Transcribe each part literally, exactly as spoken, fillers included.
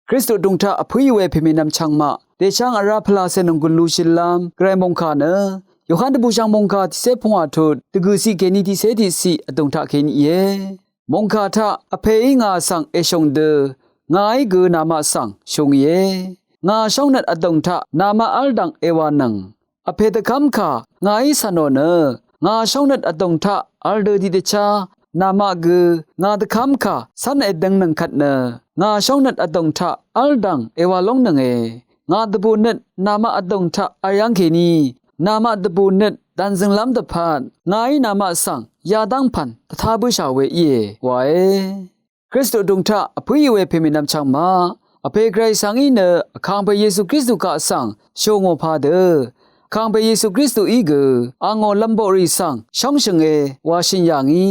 Kristu vdùng taq vpǿì we pèmènvm chvngmaq dèchv́ng vrá pvlacè nònggùn lushìlv́m gvray mòngkà nø Yohan dvbùshv̀ng mòngkà tiqcé pungwà tut dvgø̀ciq kèní tiqcé tiqciq vdùng taq kèní íe. Mòngkà taq Vpèí ngà svng èshùng dø ngàí gø namaq svng shùng íe. Ngà shóngnøt vdùng taq namaq v́l dv̀ng èwànøng. Vpè dvkv́mkà ngàí cv̀nò nø ngà shóngnøt vdùng taq v̄l dø tiqdvchá namaq gø ngà dvkv́mkà cv́n èdøngnøng kvt nø ngà shóngnøt vdùng taq v́l dv̀ng èwà lóngnønge. Ngà dvbù nøt namaq vdùng taq v̀r yv́ng kèní namaq dvbù nøt dv̀nzø̀nglv́m dvpvt ngàí namaq svng yadv́ng pv̀n dvtá bǿshà we íe wae. Kristu vdùng taq vpǿì we pèmènvm chvngmaq Vpè gvray svng í nø Vkàngpè Yesu Kristu kaq svng shòngò padø Vkàngpè Yesu Kristuí gø angò lvmboqrì svng shóngshø̀nge wa shø̀n yà ngí.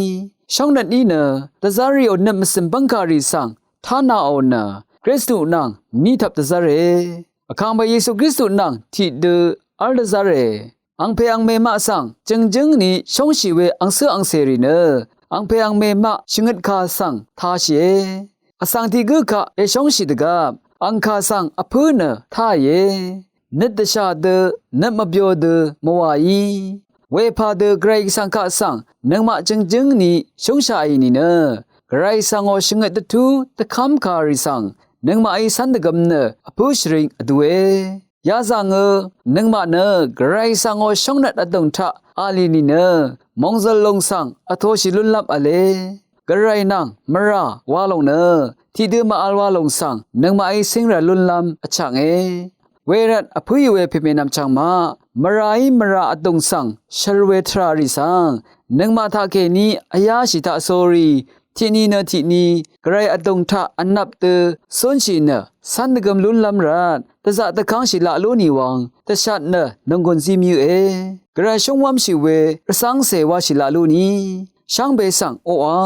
Shóngnøt í nø dvzv́rrìò nøt mvcø̀m bv́ngkàrì svng tánaqò nø Kristu nvng mní tvp dvzv́re. Vkàngpè Yesu Kristu nvng tiqdø v́l dvzv́re. Angpè angmè maq svng jø̀ngjǿng ni shóngshì we angcǿ angcèrì nø angpè angmè maq shvngøtkà svng tāshìe. Vsvng tiq gǿ kaq èshóngshì dvgvp angkà svng vpǿ nø táìe. Nøt dvshà dø nøt mvbyo dø mvwàí. Wepà dø gvray svng kaq svng nøngmaq jø̀ngjǿng ni shúngshaqì nìnø gvray svngò shvngøt dvtú dvkv́mkàrì svng nøngmaqí cv́n dvgøm nø vpǿ shvring vdue. Yazàngø nøngmaq nø gvray svngò shóngnøt vdùng taq a lì nìnø mòngzø̀l lùng svng vtōshì lúnlv́m v̄le. Gvray nvng mvrà wa lòng nø tiqdø màvl wa lòng svng nøngmaqí cíngrv̀l lúnlv́m vchaknge. Wervt vpǿì we pèmènvm chvngmaq mvràí mvrà vdùng svng shvr we tvràrì svng nøngmaq taqkèní vyáshì taqsórí tiqni nø tiqni gvray vdùng taq vnvp dø cúnshì nø cv́n dvgøm lúnlv́m rvt dvzaq dvkv́ngshì laq lú nì wvng dvshat nø nònggùn zí mvyǿe. Gvray shúngwv́mshì we rvcv́ngcè washì laq lú nì shvngbe svng oqà